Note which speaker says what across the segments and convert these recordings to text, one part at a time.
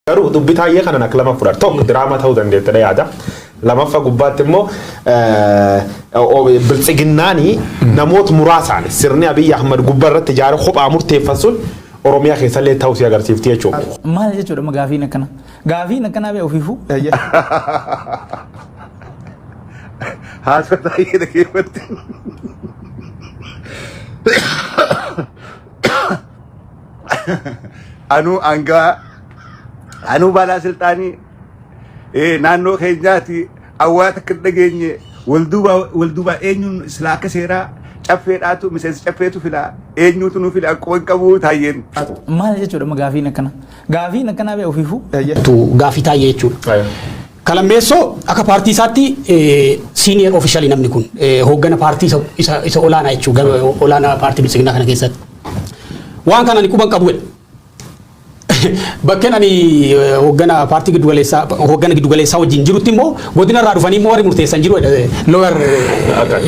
Speaker 1: Garuu dubbi Taayyee kanan akka lama fudhadha. Tokko diraamaa ta'uu dandeettidha yaada. Lamaffa gubbaatti immoo biltsiginnaanii namoota muraasaan sirni Abiy Ahmad gubbaa irratti ijaare kophaa murteeffan sun Oromiyaa keessallee ta'uu si agarsiifti jechuudha.
Speaker 2: Maal jechuudha amma gaafiin akkana? Gaafiin akkanaa bee ofiifuu.
Speaker 3: Haasoo Taayyee dhaggeeffatti. Anuu aangaa anuu baalaa silxaanii naannoo keenyaati awwaa takka hin dhageenye wal duubaa eenyuun silaa akka seeraa caffeedhaatu miseensa caffeetu filaa eenyuutu nu fila akkuma hin qabu taayyeen.
Speaker 2: Maal jechuudha amma gaafiin akkana? Gaafiin akkanaa bee ofiifuu.
Speaker 4: Tu gaafii taayyee jechuudha. Kalammeessoo akka paartii isaatti senior official namni kun hooggana paartii isa olaanaa jechuudha olaanaa paartii biltsiginnaa kana keessatti. Waan kana ani quban qabu jedha. Bakkeen ani hooggana paartii giddugaleessaa hooggana giddugaleessaa wajjin jirutti immoo godina irraa dhufanii immoo warri murteessan jiru jedha lower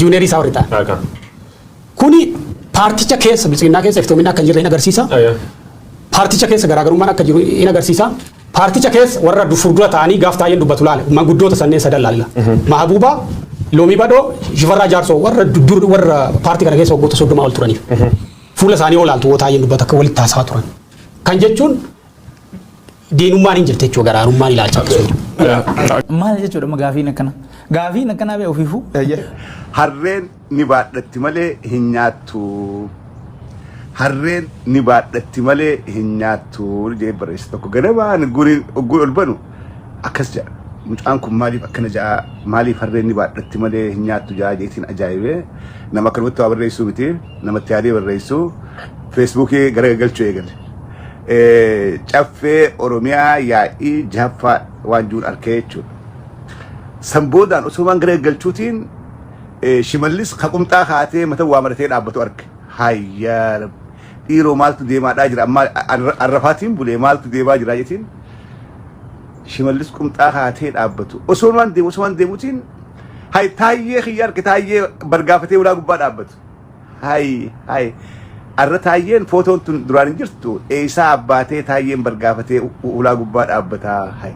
Speaker 4: junior isaa warri ta'an. Kuni paarticha keessa biltsiginnaa keessa iftoominni akka hin jirre hin agarsiisa. Paarticha keessa garaagarummaan akka jiru hin agarsiisa. Paarticha keessa warra fuuldura ta'anii gaaf Taayyeen dubbatu laale. Manguddoota sanneen sadan laalla. Mahabuubaa, Loomii Badhoo, Shifarraa Jaarsoo warra dur warra paartii kana keessa waggoota 30 ol turaniif. Fuula isaanii yoo laaltu woo Taayyeen dubbatu akka walitti haasawaa turan. Kan jechuun diinummaan hin jirti jechuudha garaarummaan ilaalcha akkasuma jiru.
Speaker 2: Maal jechuudha amma gaafiin akkana? Gaafiin akkanaa bee ofiifuu.
Speaker 3: Harreen ni baadhatti malee hin nyaattu. Harreen ni baadhatti malee hin nyaattu jedhee barreesse tokko ganamaan guriin ogguun ol banu akkas jedha. Mucaan kun maaliif akkana jedha maaliif harreen ni baadhatti malee hin nyaattu jedha jeetiin ajaa'ibee nama akkanumatti waa barreessuu miti namatti yaadee barreessu feesbuukii garagalchuu eegale. Caffee Oromiyaa yaa'ii jahaffaa waan jiruun arkee jechuudha. San boodaan osoo waan garagalchuutiin Shimallis ka qumxaa kaatee mata waa maratee dhaabbatu arge. Hayyaa Rabbi. Dhiiroo maaltu deemaadhaa jira amma arrafaatiin bulee maaltu deemaa jira jetiin Shimallis qumxaa kaatee dhaabbatu. Osoo waan deemu osoo waan deemuutiin hay taayyee kiyya arge taayyee bargaafatee ulaa gubbaa dhaabbatu. Hay hay arra taayyeen footoon tun duraan hin jirtu eessaa abbaatee taayyeen bargaafatee ulaa gubbaa dhaabbataa hay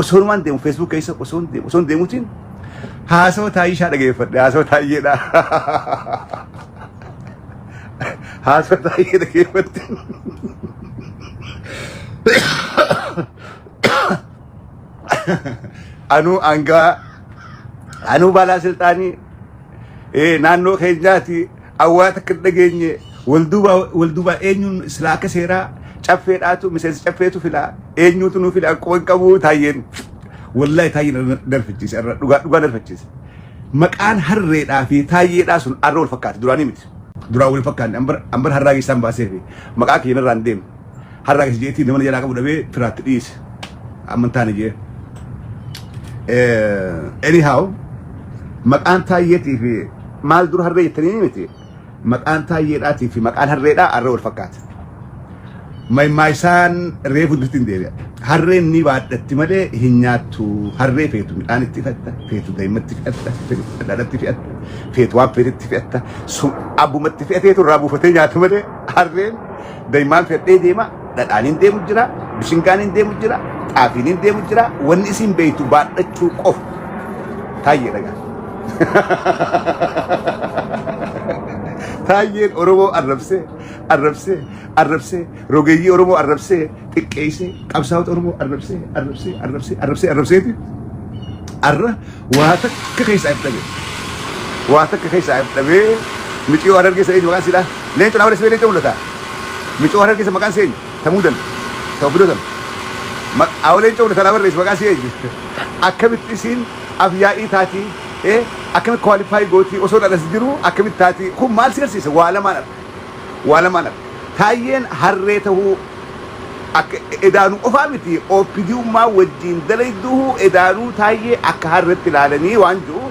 Speaker 3: osoo waan deemu feesbuuk keessa osoo deemu osoo deemuutiin Haasawa Taayyishaa dhageeffadhe. Haasawa Taayyeedha. Haasawa Taayyee dhageeffadhe. Anuu aangaa anuu baalaa silxaanii naannoo keenyaati awwaa takka hin dhageenye wal duubaa eenyuun silaa akka seeraa caffeedhaatu miseensa caffeetu filaa eenyuutu nu filaa quba hin qabu taayyeen. Wallahi taayyee na darfachiise irra dhugaa dhugaa darfachiise. Maqaan harreedhaa fi taayyeedhaa sun arra wal fakkaate duraanii miti. Duraan wal hin fakkaanne ambar ambar harraa keessaan baasee fi maqaa kiyya irraa hin deemne. Harraa keessa jeetii nama na jalaa qabu dhabee firaatti dhiise. Amma hin taane jee. Anyhow maqaan taayyeetii fi maal dura harree jettanii miti. Maqaan taayyeedhaatii fi maqaan harreedhaa arra wal fakkaata. Maymaaysaan reefu dubbitti hin deebi'a. Harreen ni baadhatti malee hin nyaattu. Harree feetu midhaan itti fe'atta, feetu daa'imatti fe'atta, feetu dhadhaatti fe'atta, feetu waan feetetti fe'atta. Sun abbumatti fe'ateetu irraa buufatee nyaata malee harreen daa'imaan fe'adhee deema, dhadhaan hin deemu jira, bishingaan hin deemu jira, xaafiin hin deemu jira. Wanni isin beektu baadhachuu qofa. Taayyee dhagaa. Taayyeen Oromoo arrabsee arrabsee arrabsee rogeeyyii Oromoo arrabsee xiqqeessee qabsaa'ota Oromoo arrabsee arrabsee arrabsee arrabsee arrabseeti arra waa takka keessaa if dhabe waa takka keessaa if dhabee miciyoo harargee isa eenyu maqaan siidhaa leencoo naa barreessee leencoo mul'ata miciyoo harargee isa maqaan si eenyu tamuudan ta'u fidoo tan awoo leencoo mul'ata naa barreessi maqaan si eenyu akkamitti isiin af yaa'ii taatii akkamitti qualify gootii osoo dhalas jiru akkamitti taatii kun maal si garsiisa waa lamaan arga waa lamaan arga taayyeen harree tahuu akka edaanuu qofaa miti OPDummaa wajjiin dalayduhu edaanuu taayyee akka harretti ilaalanii waan jiru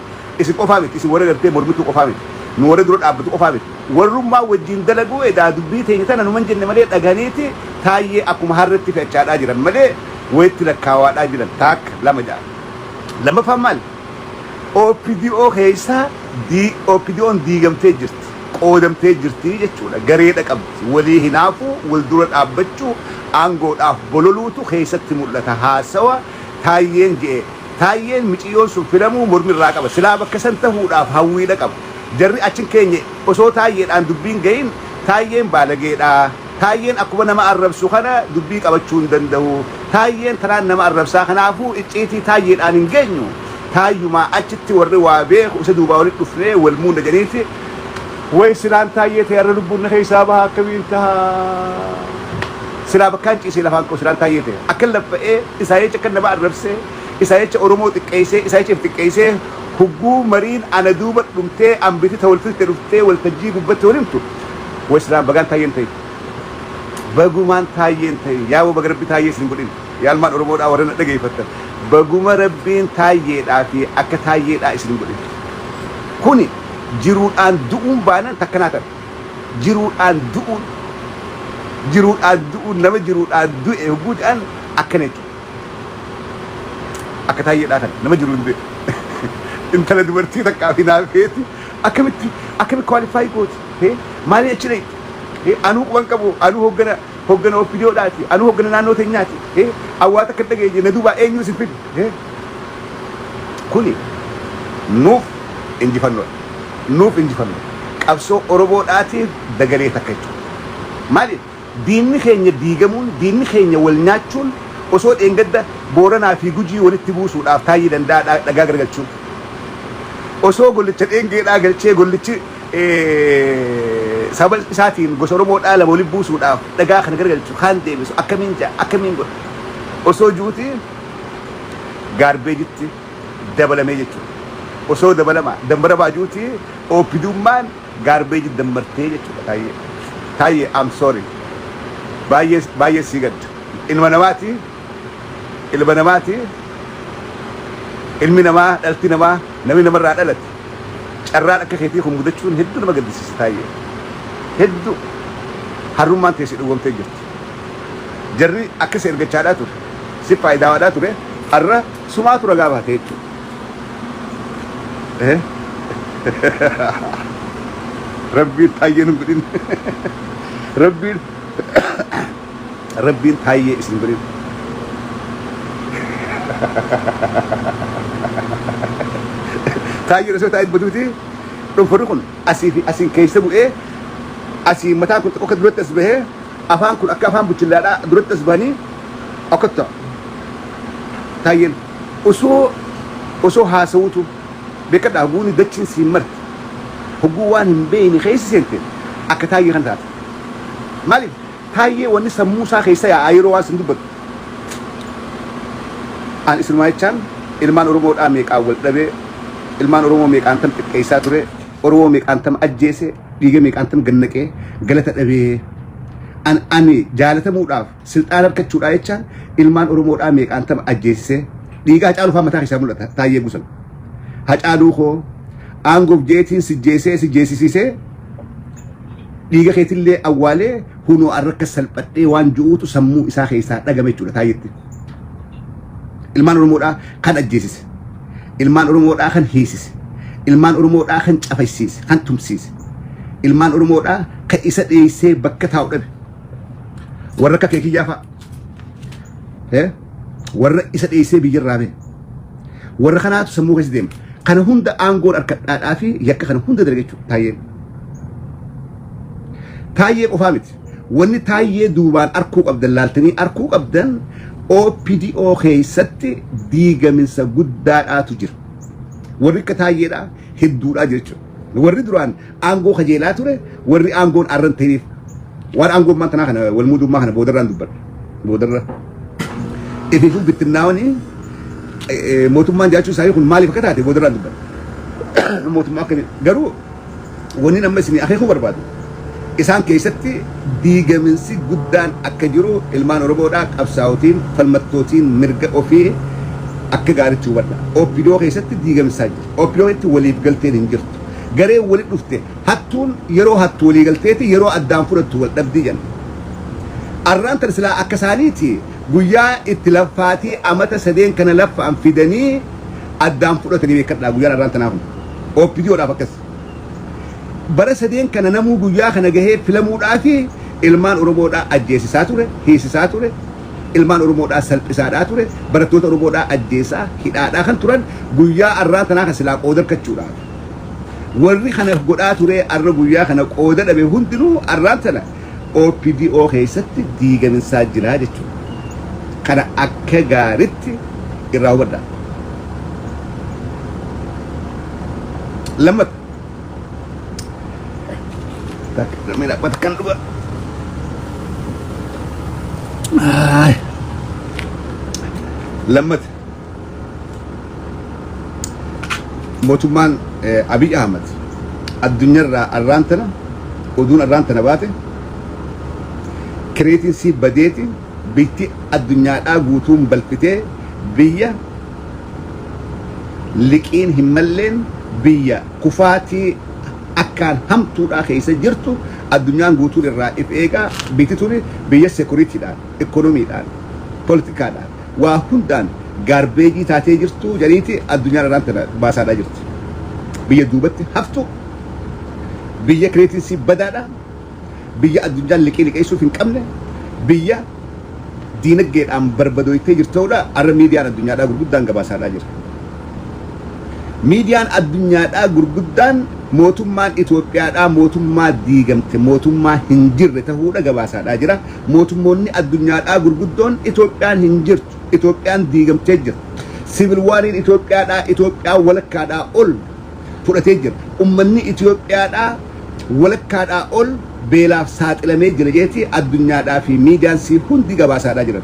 Speaker 3: isin qofaa miti isin warra gartee mormituu qofaa miti nu warra dura dhaabbatu qofaa miti warrummaa wajjiin dalaguu edaa dubbii teenya tana numan jenne malee dhaganiiti taayyee akkuma harretti fe'achaadhaa jiran malee wayitti lakkaawaadhaa jiran taakka lama ja'a Lammaffaan maali? OPDO keessaa OPDOn diigamtee jirti. Qoodamtee jirti jechuudha. Gareedha qabdi. Walii hinaafuu, wal dura dhaabbachuu, aangoodhaaf bololuutu keessatti mul'ata. Haasawa Taayyeen je'e. Taayyeen miciyyoon sun filamuu mormi irraa qaba. Silaa bakka san tahuudhaaf hawwiidha qaba. Jarri achi hin keenye osoo Taayyeedhaan dubbiin gahin Taayyeen baalageedha. Taayyeen akkuma nama arrabsu kana dubbii qabachuu hin dandahu. Taayyeen tanaan nama arrabsaa kanaafuu icciitii Taayyeedhaan hin geenyu. Taayyumaa achitti warri waa beeku isa duubaa walitti dhufnee wal muudna jedhaniiti way silaan Taayyee ta'e arra lubbuun na keessaa baha akkamiin taha. Silaa bakkaan ciisee lafaan ka'u silaan Taayyee ta'e. Akkan laffa'ee isaa jecha akkan nama arrabsee isaa jecha Oromoo xiqqeessee isaa jecha if xiqqeessee hugguu mariin ana duuba dhumtee ambiti ta wal filte dhuftee waltajjii gubbatti wal himtu way silaan bagaan Taayyeen ta'e. Bagumaan Taayyeen ta'e yaaboo baga Rabbi Taayyee isin godhin. Yaa ilmaan Oromoodhaa warra na dhageeffattan baguma Rabbiin Taayyeedhaa fi akka Taayyeedhaa isin hin godhin. Kuni jiruudhaan du'uun baanan takkanaa tana. Jiruudhaan du'uun jiruudhaan du'uun nama jiruudhaan du'e hogguu jedhan akkana jechuudha. Akka Taayyeedhaa kana nama jiruun du'e. Intala dubartii takkaaf hinaafeeti akkamitti akkamitti qualify gooti? Maaliin achi dhayxe? Anuu quban qabu anuu hoggana Hoggana OPDOdhaati. Anuu hoggana naannoo teenyaati. Awwaa takka hin dhageenye na duubaa eenyu isin fide? Kuni nuuf injifannoodha. Nuuf injifannoo. Qabsoo Oromoodhaatiif dagalee takka jechuudha. Maaliif? Diinni keenya diigamuun, diinni keenya wal nyaachuun osoo dheengadda Booranaa fi Gujii walitti buusuudhaaf Taayyee Danda'aa dhagaa garagalchuun osoo gollicha dheengeedhaa galchee gollichi Sababa isaatiin gosa Oromoodhaa lama walitti buusuudhaaf dhagaa kana garagalchu kaan deebisu akkamiin ja'a akkamiin godha osoo juuti gaarbeejitti dabalamee jechuudha. Osoo dabalama dambara baajuuti OPDummaan gaarbeeji dammartee jechuudha taayyee. Taayyee I'm sorry. Baay'ee baay'ee sii gadda. Ilma namaati ilma namaati ilmi namaa dhalti namaa namni namarraa dhalate Carraan akka keetii kun mudachuun hedduu nama gaddisiisa Taayyee. Hedduu. Harrummaan tee si dhowwamtee jirti. Jarri akka si ergachaadhaa ture, si faayidaawaadhaa ture, har'a sumaatu ragaa baate jechuudha. Eh? Rabbiin Taayyee nun godhin. Rabbiin Rabbiin Taayyee isin godhin. Taayyeen osoo taa'ee dubbatuuti dhunfurri kun asii fi asiin keessa bu'ee asii mataan kun xiqqoo akka duratti as bahee afaan kun akka afaan buchillaadhaa duratti as bahanii akka ta'a. Taayyeen osoo osoo haasawutu beekadhaa hoguuni dachiin siin marti hoguu waan hin beekne keessa seente akka taayyee kan taate. Maaliif Taayyee wanni sammuu isaa keessa yaa'aa yeroo waan san dubbatu. An isinumaa jechaan ilmaan Oromoodhaa meeqaan wal dhabee, ilmaan Oromoo meeqaan tam xiqqeessaa ture, Oromoo meeqaan tam ajjeese, dhiiga meeqaan tam gannaqee galata dhabee. An ani jaalatamuudhaaf silxaana argachuudhaa jechaan ilmaan Oromoodhaa meeqaan tam ajjeesisee dhiiga Hacaaluu faa mataa keessaa mul'ata Taayyee Gusan. Hacaaluu koo aangoof jeetiin sijjeesee sijjeesisiisee Dhiiga keetillee awwaalee hunoo arra akka salphadhee waan ju'uutu sammuu isaa keessaa dhagame jechuudha taayyetti. Ilmaan Oromoodhaa kan ajjeesise. Ilmaan Oromoodhaa kan hiisise. Ilmaan Oromoodhaa kan cafaysiise, kan tumsiise. Ilmaan Oromoodhaa kan isa dheessee bakka taa'u dhabe. Warra akka keekiyyaa fa'a. Warra isa dheessee biyyarraa bahe. Warra kanaatu sammuu keessa deema. Kana hunda aangoon harkadhaadhaa fi yakka kana hunda dalaga jechuudha taayyeen. Taayyee qofaa miti. Wanni taayyee duubaan arkuu qabdan laaltanii arkuu qabdan OPDO keessatti diigaminsa guddaadhaatu jira. Warri akka taayyeedhaa hedduudhaa jira jechuudha. Warri duraan aangoo kajeelaa ture warri aangoon arran ta'iniif waan aangoon maantanaa kana wal muudummaa kana boodarraan dubbadha. Boodarra. Ifiifuu bittinnaawanii mootummaan jiraachuu isaanii kun maaliif akka taate boodarraan dubbadha. Mootummaa akkamii garuu wanni amma isinii akeekuu barbaadu isaan keessatti diigaminsi guddaan akka jiru ilmaan Oromoodhaa qabsaa'otiin falmattootiin mirga ofii akka gaariitti hubadha. OPDO keessatti diigaminsaa jira. OPDO keessatti waliif galteen hin jirtu. Gareen walitti dhufte hattuun yeroo hattu walii galteeti yeroo addaan fudhattu wal dhabdii jenna. Arraan tan silaa akka isaaniiti guyyaa itti laffaatii amata sadeen kana laffa'an fidanii addaan fudhatanii beekadhaa guyyaan arraan tanaa kun. OPDOdhaaf akkas. Bara sadeen kana namuu guyyaa kana gahee filamuudhaafi ilmaan Oromoodhaa ajjeesisaa ture, hiisisaa ture, ilmaan Oromoodhaa salphisaadhaa ture, barattoota Oromoodhaa ajjeesaa, hidhaadhaa kan turan guyyaa arraa tanaa kan silaa qooda argachuudhaaf. Warri kana godhaa ture arra guyyaa kana qooda dhabe hundinuu arraan tana OPDO keessatti diigaminsaa jira jechuudha. Kana akka gaaritti irraa hubadhaa. Lammata. Takka mee dhaabbata kan dhuga. Ay. Lammata. Mootummaan Abiy Ahmad addunyaarraa arraan tana oduun arraan tana baate kireetinsii badeeti biitti addunyaadhaa guutuun balfitee biyya liqiin hin malleen biyya kufaatii akkaan hamtuudhaa keessa jirtu addunyaan guutuun irraa if eegaa biitti tuni biyya securityidhaan, economyidhaan, politikaadhaan waa hundaan garbage taatee jirtu jedhaniiti addunyaan irraan tana baasaadhaa jirti. Biyya duubatti haftu, biyya kireetinsii badaadha, biyya addunyaan liqii liqeessuuf hin qabne, biyya diinagdeedhaan barbadooytee jirtuudha arra miidiyaan addunyaadhaa gurguddaan gabaasaadhaa jira. Miidiyaan addunyaadhaa gurguddaan mootummaan Itoophiyaadhaa mootummaa diigamte mootummaa hin jirre ta'uudha gabaasaadhaa jira. Mootummoonni addunyaadhaa gurguddoon Itoophiyaan hin jirtu. Itoophiyaan diigamtee jirti. Civil wariin Itoophiyaadhaa Itoophiyaa walakkaadhaa ol fudhatee jira. Uummanni Itoophiyaadhaa walakkaadhaa ol beelaaf saaxilamee jira jeeti addunyaadhaa fi miidiyaan sii hundi gabaasaadhaa jiran.